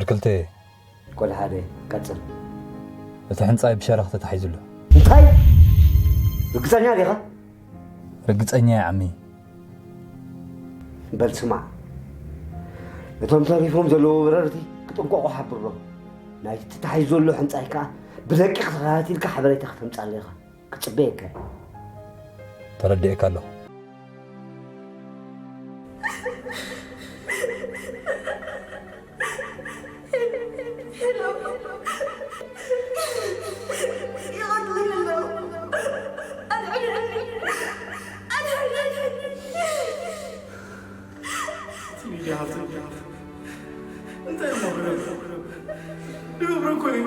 ክልተ እየ። ቆልሓደ ቀጽል። እቲ ሕንጻይ ብሸረኽ ተታሒዙ ኣሎ። እንታይ? ርግጸኛ ዲኻ? ርግጸኛ እየ ዓሚ። በል ስማዕ፣ እቶም ተሪፎም ዘለዉ በረርቲ ክጥንቀቑ ሓብሮም። ናይቲ ተታሒዙ ዘሎ ሕንጻይ ከኣ ብደቂቕ ተኸታቲልካ ሓበሬታ ከተምጻለይ ኢኻ። ክጽበየካ እየ። ተረዲኤካ ኣለኹ። እንታይ እሞ ክገብር? ክገብር እኮ እዩ።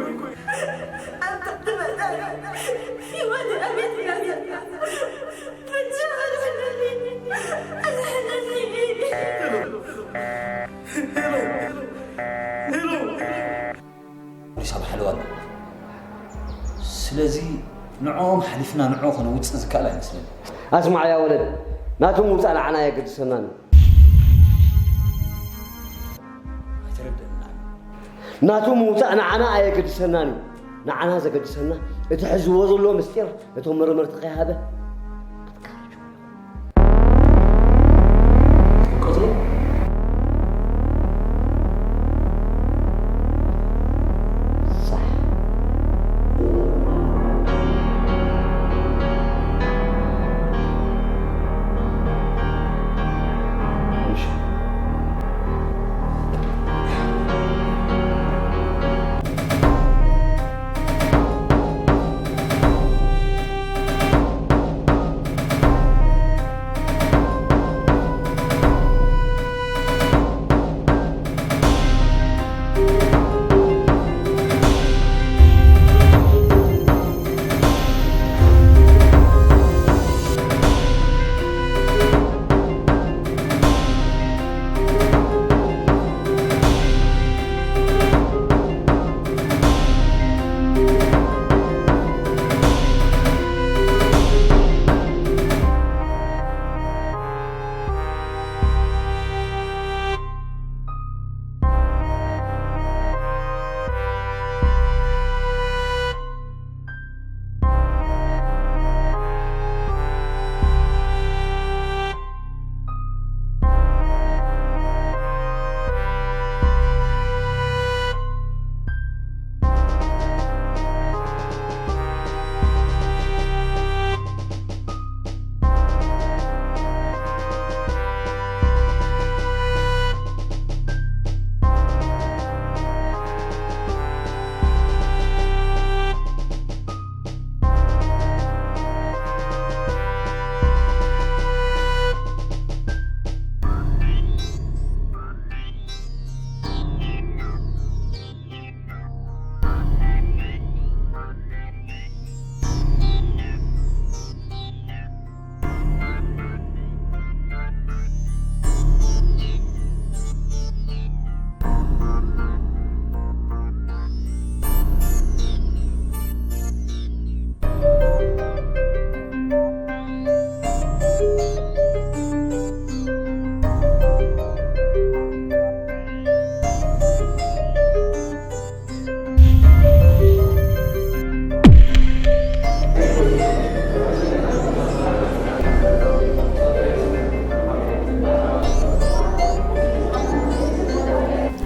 ሪሳ ብሓለዋ ኣሎ። ስለዚ ንዕኦም ሓሊፍና ንዕኡ ከነውፅእ ዝከኣል ኣይመስለኒ። ኣስማዕ ያ ወለድ፣ ናቱ ምውፃእ ንዓና ኣየገድሰናን እዩ። ኣይተረድእናን። ናቱ ምውፃእ ንዓና ኣየገድሰናን እዩ። ንዓና ዘገድሰና እቲ ሕዝዎ ዘሎ ምስጢር ነቶም መረመርቲ ከይሃበ ክትካል ጅምሮ። ቀጽሎ። ሳሕ።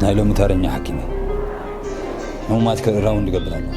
ናይ ሎሚ ተረኛ ሓኪም እየ። ንሙማት ክርኢ ራውንድ እገብር ኣለኹ።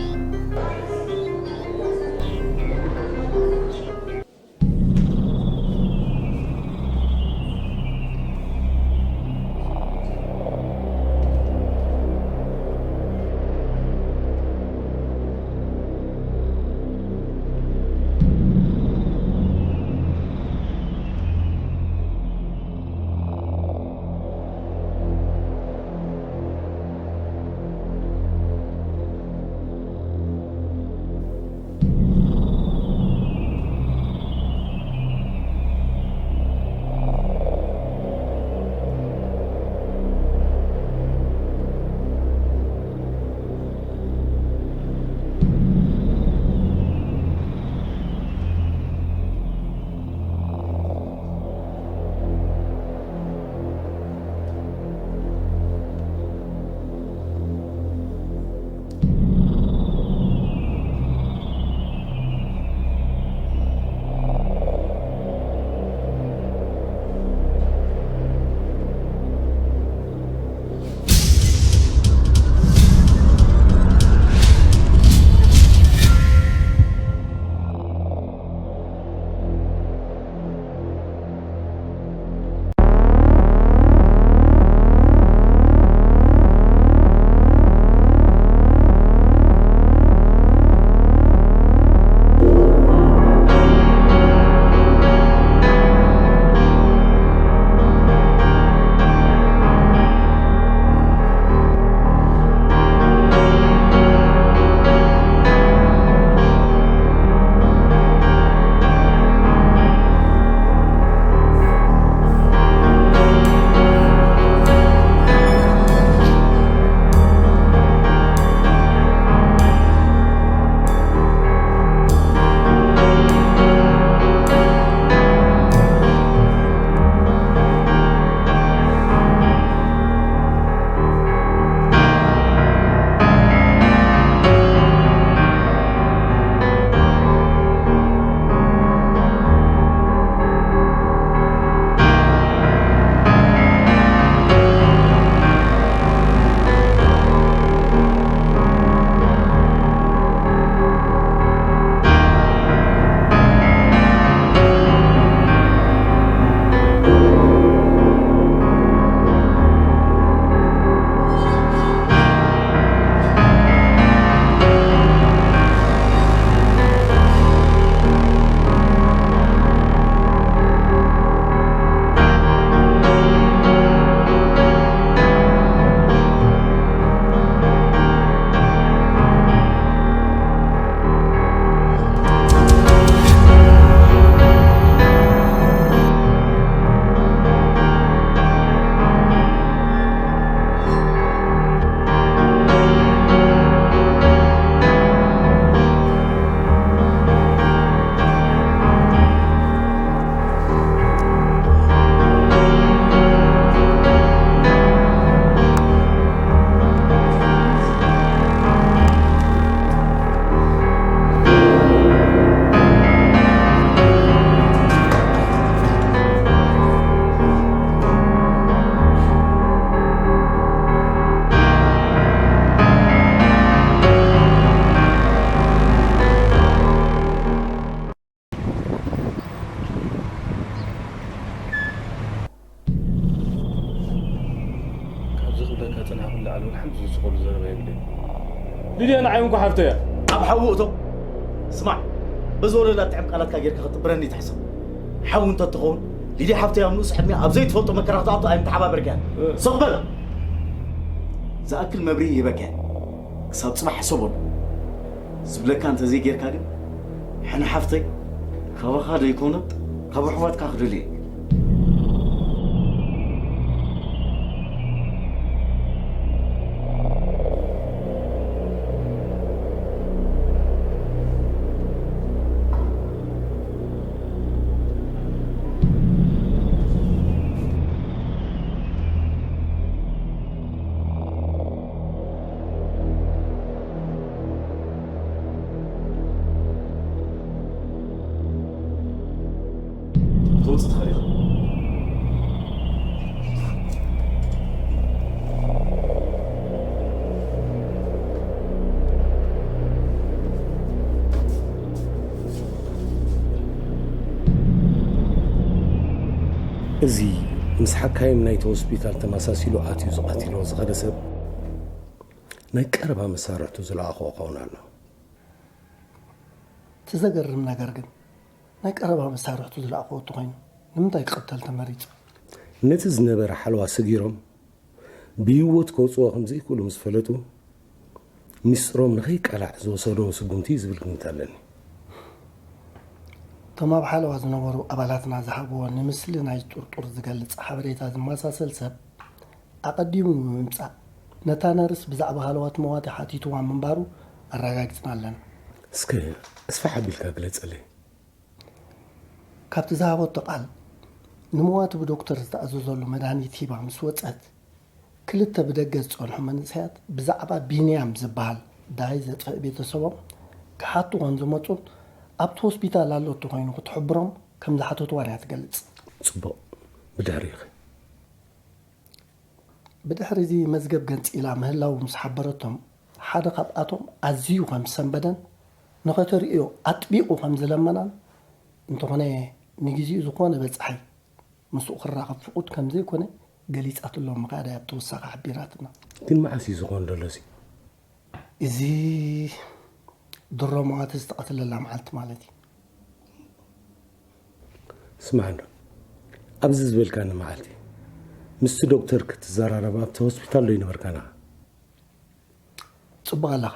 ንላዕሊ እውን ሓንቲ ዝውስኸሉ ዘረባ የብለይን። ሊድያ ንዓይ እውን እኮ ሓፍተይ እያ። ኣብ ሓዊ እቶ። ስማዕ፣ በዚ ወለላ ጥዕም ቃላትካ ጌርካ ክትጥብረኒ ትሕሰብ። ሓዊ እንተትኸውን፣ ሊድያ ሓፍተይ ኣብ ንኡስ ዕድሚኣ ኣብ ዘይትፈልጦ መከራ ክትኣቱ ኣይምተሓባበርካያን። እ። ስቕ በል! ዝኣክል መብርሂ ሂበካያ። ክሳብ ጽባሕ ሕሰበሉ። ዝብለካ እንተዘይጌርካ ግን፣ ሕነ ሓፍተይ፣ ካባኻ ደይኮነ፣ ካብ ኣሕዋትካ ክደልየ። ክትወጽእ ትኽእል ኢኻ። እዚ ምስ ሓካይም ናይቲ ሆስፒታል ተመሳሲሉ ኣትዩ ዝቐትሎ ዝኸደ ሰብ ናይ ቀረባ መሳርሕቱ ዝለኣኾ ክኸውን ኣሎ። እቲ ዘገርም ነገር ግን ናይ ቀረባ መሳርሕቱ ዝለኣኾ እንተኾይኑ ንምንታይ ክቕተል ተመሪጹ? ነቲ ዝነበረ ሓለዋ ስጊሮም ብህይወት ከውጽዎ ከም ዘይክእሉ ምስ ፈለጡ፣ ሚስጥሮም ንኸይቃላዕ ዝወሰዶ ስጉምቲ እዩ ዝብል ግምት ኣለኒ። እቶም ኣብ ሓለዋ ዝነበሩ ኣባላትና ዝሃብዎ ንምስሊ ናይ ጥርጡር ዝገልጽ ሓበሬታ ዝመሳሰል ሰብ ኣቐዲሙ ብምምጻእ፣ ነታ ነርስ ብዛዕባ ሃለዋት መዋቲ ሓቲትዋ ምንባሩ ኣረጋጊጽና ኣለና። እስከ ኣስፍሕ ኣቢልካ ግለጸለይ። ካብቲ ዝሃበቶ ቃል፣ ንመዋቲ ብዶክተር ዝተኣዘዘሉ መድሃኒት ሂባ ምስ ወጸት፣ ክልተ ብደገ ዝጸንሑ መንእሰያት ብዛዕባ ቢንያም ዝበሃል ደሃይ ዘጥፍእ ቤተሰቦም ክሓቱ ከም ዝመጹን ኣብቲ ሆስፒታል ኣሎ እንተኾይኑ ክትሕብሮም ከም ዝሓተትዋን እያ ትገልጽ። ጽቡቕ። ብድሕሪኺ? ብድሕሪ እዚ መዝገብ ገንጺላ ምህላዉ ምስ ሓበረቶም፣ ሓደ ካብኣቶም ኣዝዩ ከም ዝሰንበደን ንኸተርእዮ ኣጥቢቑ ከም ዝለመናን፣ እንተኾነ ንግዜኡ ዝኾነ በጻሒ ምስኡ ክራኸብ ፍቑድ ከም ዘይኮነ ገሊጻትሎም ምኻዳ እያ ብተወሳኺ ሓቢራትና። ግን መዓስ እዩ ዝኾን ዘሎ እዚ? እዚ ድሮ መዋቲ ዝተቐትለላ መዓልቲ ማለት እዩ። ስማዕ እንዶ፣ ኣብዚ ዝበልካኒ መዓልቲ ምስቲ ዶክተር ክትዘራረብ ኣብቲ ሆስፒታል ዶ ይነበርካና? ጽቡቕ ኣለኻ።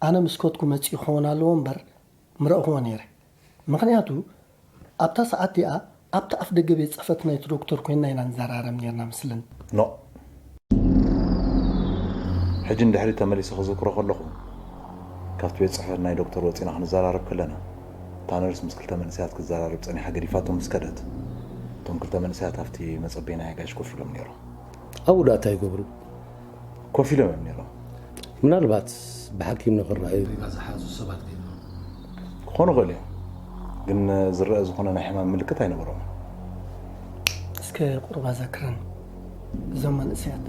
ኣነ ምስ ከድኩ መጺኡ ክኸውን ኣለዎ እምበር ምረእኽዎ ነይረ። ምኽንያቱ ኣብታ ሰዓት እቲኣ ኣብቲ ኣፍ ደገ ቤት ጽሕፈት ናይቲ ዶክተር ኮይንና ኢና ንዘራረብ ነይርና ምስልን። ኖ። ሕጂ ንድሕሪት ተመሊሰ ክዝክሮ ከለኹ፣ ካብቲ ቤት ጽሕፈት ናይ ዶክተር ወጺና ክንዘራረብ ከለና፣ እታ ነርስ ምስ ክልተ መንእሰያት ክትዘራረብ ጸኒሓ ገዲፋቶም ምስ ከደት፣ እቶም ክልተ መንእሰያት ኣብቲ መጸበዪ ናይ ኣጋይሽ ኮፍ ኢሎም ነይሮም። ኣብኡ ደኣ እንታይ ይገብሩ? ኮፍ ኢሎም እዮም ነይሮም። ምናልባት ብሓኪም ንኽረኣዩ ሪጋ ዝሓዙ ሰባት ከይኖም። ክኾኑ ይኽእሉ እዮም። ግን ዝረአ ዝኾነ ናይ ሕማም ምልክት ኣይነበሮምን። እስከ ቁሩብ ኣዘክረኒ። እዞም መንእሰያት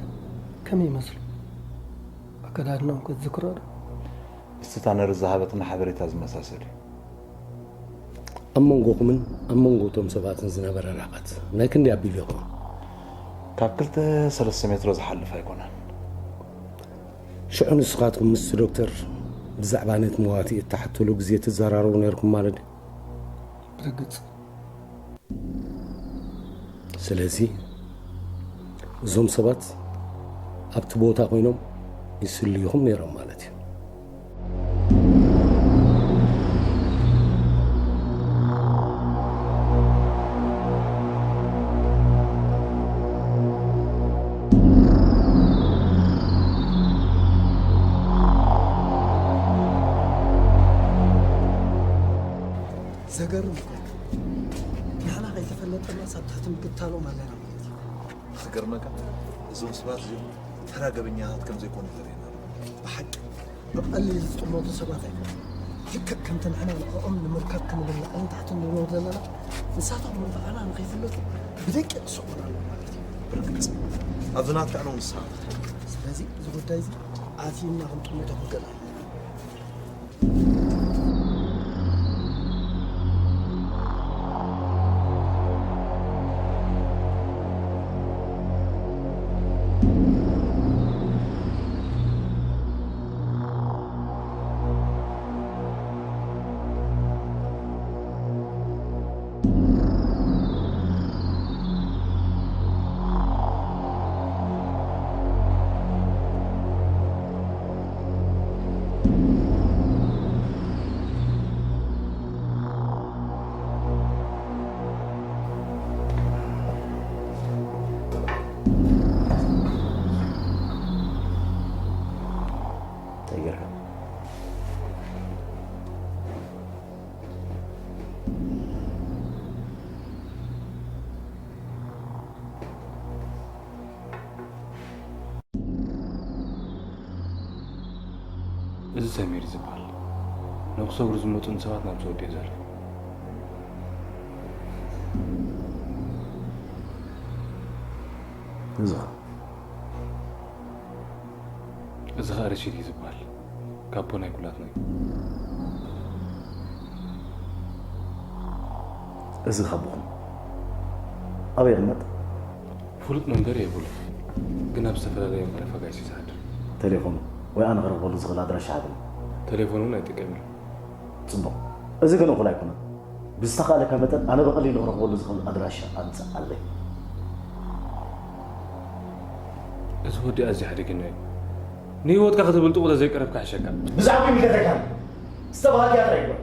ከመይ ይመስሉ? ኣከዳድንኦም ክትዝክሮ ዶ? ምስቲ እታ ነርስ ዝሃበትና ሓበሬታ ዝመሳሰል እዩ። ኣብ መንጎኹምን ኣብ መንጎ እቶም ሰባትን ዝነበረ ርሕቀት ናይ ክንደይ ኣቢሉ ይኸውን? ካብ ክልተ ሰለስተ ሜትሮ ዝሓልፍ ኣይኮነን። ሽዑ ንስኻትኩም ምስቲ ዶክተር ብዛዕባ ነቲ መዋቲ እትሓትሉ ግዜ ትዘራረቡ ነይርኩም ማለት ድዩ? ብርግጽ። ስለዚ እዞም ሰባት ኣብቲ ቦታ ኮይኖም ይስልዩኹም ነይሮም ማለት እዩ። ዘገርም እኮ እዩ። ንሕና ከይተፈለጠና ሳብ ትሕቲ ምክትታሎም ኣለና ማለት እዩ። ዝገርመካ፣ እዞም ሰባት እዚኦም ተራ ገበኛታት ከም ዘይኮኑ ተርእየና ኣሎ። ብሓቂ ብቐሊል ዝጥመቱ ሰባት ኣይኮኑን። ልክዕ ከምቲ ንሕና ንዕኦም ንምርካብ ክንብል ንዓይን ታሕትን ንብሎ ዘለና፣ ንሳቶም እውን ብዓና ንኸይፍለጡ ብደቂቕ ይስዕቡና ኣለዉ ማለት እዩ። ብርግጽ፣ ኣብዚ ናትካ ዕነው ንስኻ። ስለዚ እዚ ጉዳይ እዚ ኣትዩና ክንጥምቶ ክንክእል ኣለና። እዚ ሰሚር ዝበሃል ንክሰብሩ ዝመፁ ንሰባት ናብ ሰውዲ እዩ ዘርኢ። እዛ እዚ ኸኣ ረሺድ እዩ ዝበሃል። ካፖ ናይ ኩላትና እዩ። እዚ ካቦኹም ኣበይ ይቕመጥ? ፍሉጥ መንበሪ የብሉን፣ ግን ኣብ ዝተፈላለየ መዕረፊ ኣጋይሽ እዩ ዝሓድር። ቴሌፎኑ ወይ ኣነ ክረኽበሉ ዝኽእል ኣድራሻ ሃብኒ። ቴሌፎን እውን ኣይጥቀምን። ጽቡቕ። እዚ ግን እኹል ኣይኮነን። ብዝተኻእለካ መጠን ኣነ ብቐሊሉ ክረኽበሉ ዝኽእል ኣድራሻ ኣምጽኣለይ። እዚ ወዲ ኣዝዩ ሓደገኛ እዩ። ንህይወትካ ከተብልጥቑ ተዘይቀረብካ ይሕሸካ። ብዛዕባ ይምልከተካ ዝተባሃልካ ጥራይ ግበር።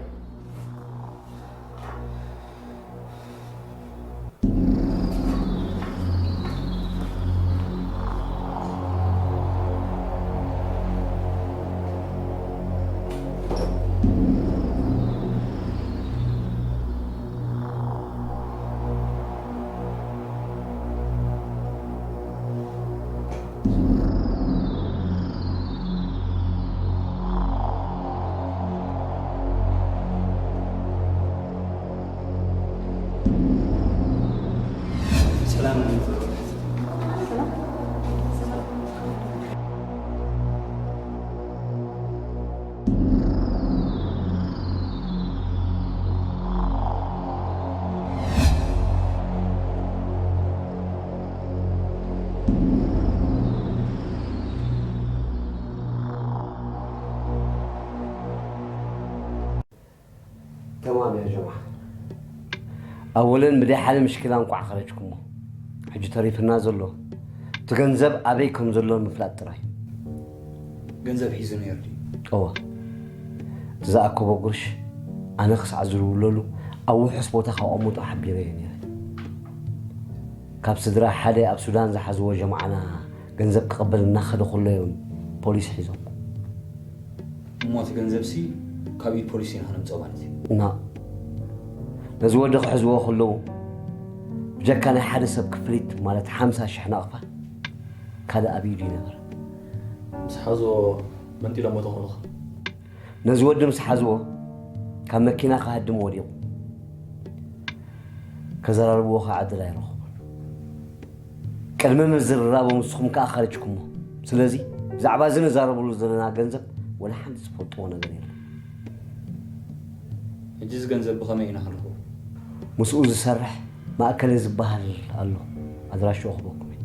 ተማም ያ ጀማዓ። ኣወለን ብደይ ሓደ ምሽኪላ እንቋዕ ኸረጅኩሞ። ሕጂ ተሪፍና ዘሎ እቲ ገንዘብ ኣበይ ከም ዘሎ ምፍላጥ ጥራይ። ገንዘብ ሒዙ ነይሩ ድዩ? እወ። እቲ ዝኣከቦ ጉርሽ ኣነ ክሳዕ ዝድውለሉ ኣብ ውሑስ ቦታ ከቐምጦ ሓቢረዮ ነይረ። ካብ ስድራ ሓደ ኣብ ሱዳን ዝሓዝዎ ጀማዓና ገንዘብ ክቕበል እናኸደ ከሎ እዮም ፖሊስ ሒዞም። እሞ እቲ ገንዘብሲ ካብ ኢድ ፖሊስ ኢና ክነምፅኦ ማለት እዩ። እና ነዚ ወዲ ክሕዝዎ ከለዉ ብጀካ ናይ ሓደ ሰብ ክፍሊት ማለት ሓምሳ ሽሕ ናቕፋ ካልእ ኣብ ኢዱ ይነበረ። ምስ ሓዝዎ መንጢሎሞ ተኾኑኻ? ነዚ ወዲ ምስ ሓዝዎ ካብ መኪና ክሃድም ወዲቑ። ከዘራርብዎ ከዓ ዕድል ኣይረኸቡን። ቅድሚ ምዝርራቦም ንስኹም ከዓ ኸረጅኩሞ። ስለዚ ብዛዕባ እዚ ንዛረበሉ ዘለና ገንዘብ ወላ ሓንቲ ዝፈልጥዎ ነገር የለን። ሕጂ እዚ ገንዘብ ብኸመይ ኢና ክንረኽቦ? ምስኡ ዝሰርሕ ማእከለ ዝበሃል ኣሎ። ኣድራሽኡ ክበኩም እየ።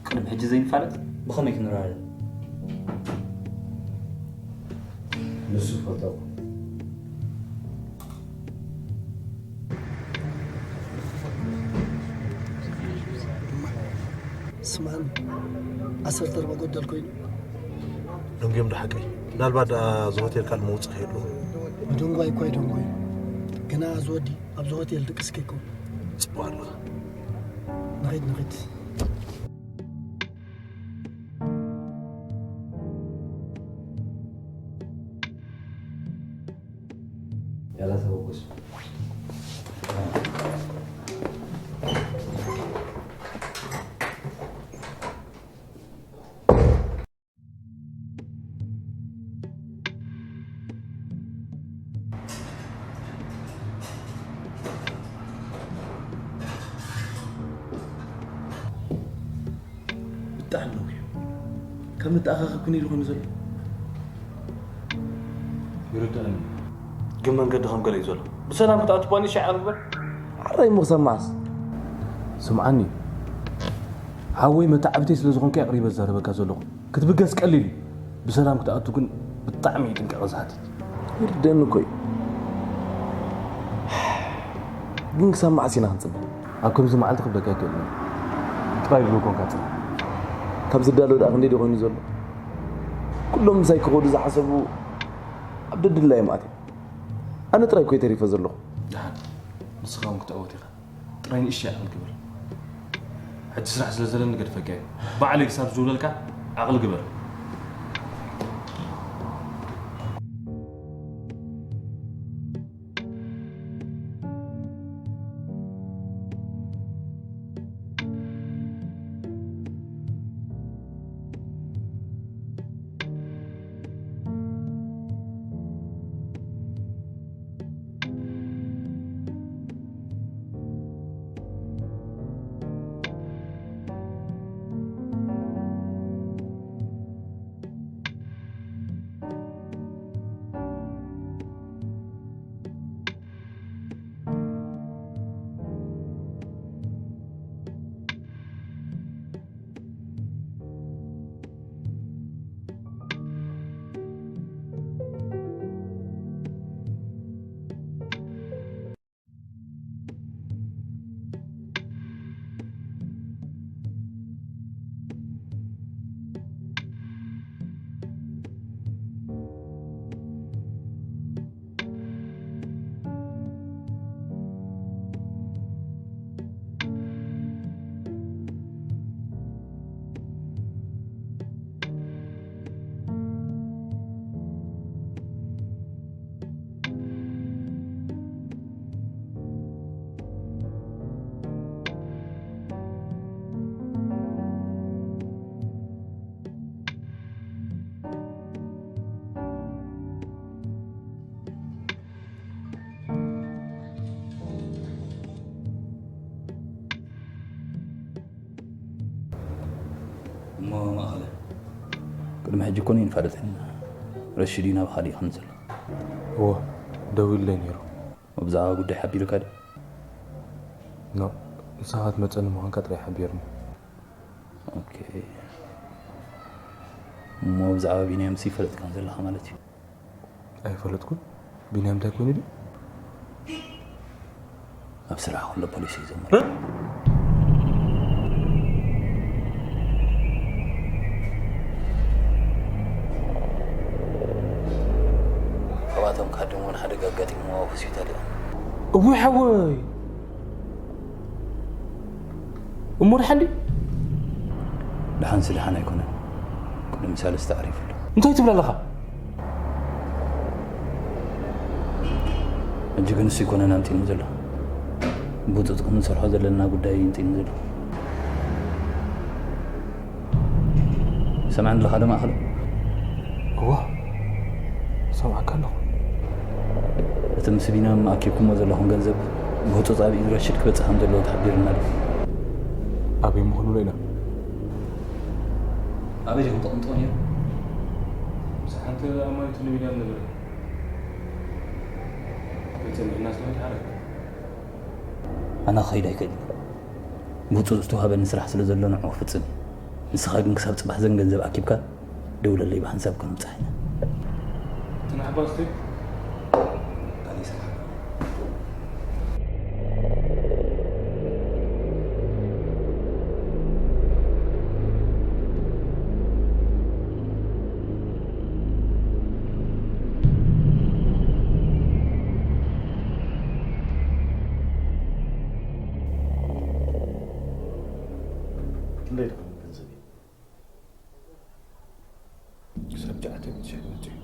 ቅድሚ ሕጂ ዘይንፋለጥ ብኸመይ ክንረዳዳእ? ንሱ ይፈልጠኩም። ስማን ዓሰርተ ኣርባ ጎደል ኮይኑ ደንጉዮም ዶ ሓቀይ? ምናልባት ደኣ እዚ ሆቴል ካልእ መውፅኢ ከይህልዎ። ምድንጓይ እኳ ይደንጉዩ። ግና እዚ ወዲ ኣብዚ ሆቴል ድቅስ ከይከውን። ፅቡቕ ኣለኻ። ንኺድ ንኺድ። ያላ ተበገሱ። ብጣዕሚ ነዊሕ እዩ። ካብ ንተኣኻኸብ ክንኢሉ ኮይኑ ዘሎ። ይርድኣኒ። ግን መንገዲ ከም ገለ እዩ ዘሎ። ብሰላም ክትኣቱ ባኒ ሻዕ ኣርግበር። ዓራይ እሞ ክሳብ መዓስ? ስምዓኒ። ሓወይ መተዓብተይ ስለ ዝኾንካ ኣቕሪበ ዝዛረበካ ዘለኹ። ክትብገስ ቀሊል እዩ። ብሰላም ክትኣቱ ግን ብጣዕሚ እዩ ጥንቃቐ ዝሓትት። ይርደኒ እኮ እዩ። ግን ክሳብ መዓስ ኢና ክንጽበ? ኣብ ከምዚ መዓልቲ ክብለካ ኣይክእልን እየ። ጥራይ ድልው ኮንካ ጽናሕ። ካብ ዝዳሎ ደኣ ክንደይ ድዩ ኮይኑ ዘሎ? ኩሎም ምሳይ ክኸዱ ዝሓሰቡ ኣብ ድድላይ እዮም ኣትዮም። ኣነ ጥራይ እኮ እየ ተሪፈ ዘለኹ። ደሓን፣ ንስኻ እውን ክትዕወት ኢኻ። ጥራይ ንእሽተይ ዓቕሊ ግበር። ሕጂ ስራሕ ስለ ዘለኒ ገድፈካ እየ። ባዕለይ ክሳብ ዝውለልካ ዓቕሊ ግበር። እሞ ማእኸለ፣ ቅድሚ ሕጂ እኮ ንፈልጥ ኢና። ረሺድ እዩ ናባኻ ድዩ ከም ዘሎ? እወ፣ ደዊሉለይ ነይሩ። ብዛዕባ ጉዳይ ሓቢሩካ ድዩ? ኖ፣ ንስኻ ክትመፀኒ ምዃንካ ጥራይ ሓቢርኒ። ኦኬ። እሞ ብዛዕባ ቢንያምሲ ይፈልጥ ከም ዘለኻ ማለት እዩ? ኣይፈለጥኩን። ቢንያም እንታይ ኮይኑ ድዩ? ኣብ ስራሕ ከሎ ፖሊስ እዩ ዘመር። ካብኣቶም ካድም እውን ሓደጋ ኣጋጢምዎ ኣብ ሆስፒታል እዮም። እውይ ሓወይ! እሞ ደሓን ድዩ? ደሓንሲ ደሓን ኣይኮነን። ቅድሚ ሰለስተ ዓሪፉ ኣሎ። እንታይ ትብል ኣለኻ? ሕጂ ግን እሱ ኣይኮነን ኣምጺእኒ ዘሎ። ብህጹጽ ክንሰርሖ ዘለና ጉዳይ እዩ ኣምጺእኒ ዘሎ። ሰምዓኒ ኣለኻ ዶ ማእከል? እዋ፣ ሰምዓካ ኣለኹ። እቲ ምስ ቢንያም ኣኪብኩሞ ዘለኹም ገንዘብ ብህጹጽ ኣብ ኢድ ረሽድ ክበጽሕ ከም ዘለዎ ተሓቢሩና ኣሎ። ኣበይ ምዃኑ ርኢና። ኣበይ ዲኹም ተቐምጥዎ ነይሩ? ምስ ሓንቲ ኣማኒቱ ንቢንያም ነበረ። ከይጸንሕና ስለምንታይ ሓረግ? ኣነ ክኸይድ ኣይክእልን። ብህጹጽ ዝተዋህበኒ ስራሕ ስለ ዘሎ ንዕኡ ክፍጽም እየ። ንስኻ ግን ክሳብ ጽባሕ ዘን ገንዘብ ኣኪብካ ደውለለይ፣ ብሓንሳብ ክንብጻሕ ኢና። እቲ ናሕባ እስቲ ካልእ ስራሕ። ክንደይ ድኾን ገንዘብ እዩ? ክሳብ ትሽዓተ ሚእቲ ሺሕ ይመጽእ እዩ።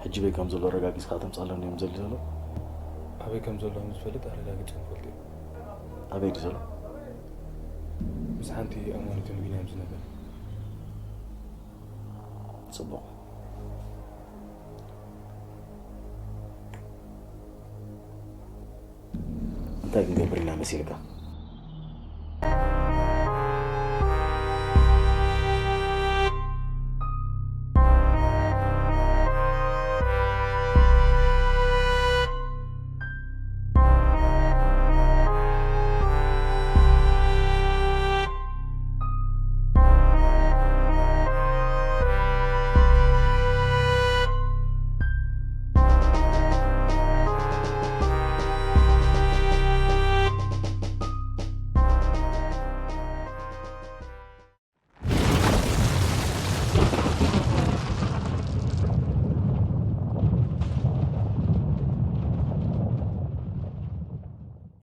ሕጂ በይ ከም ዘሎ ኣረጋጊጽካ ተምጻለኒ እዮም ዘሊ ዘሎ። ኣበይ ከም ዘሎ ከም ዝፈልጥ ኣረጋጊጹ ንፈልጥ እዩ። ኣበይ ድዩ ዘሎ? ምስ ሓንቲ ኣማኒቱ ንቢንያም ዝነገር። ጽቡቕ። እንታይ ክንገብር ኢና መሲልካ?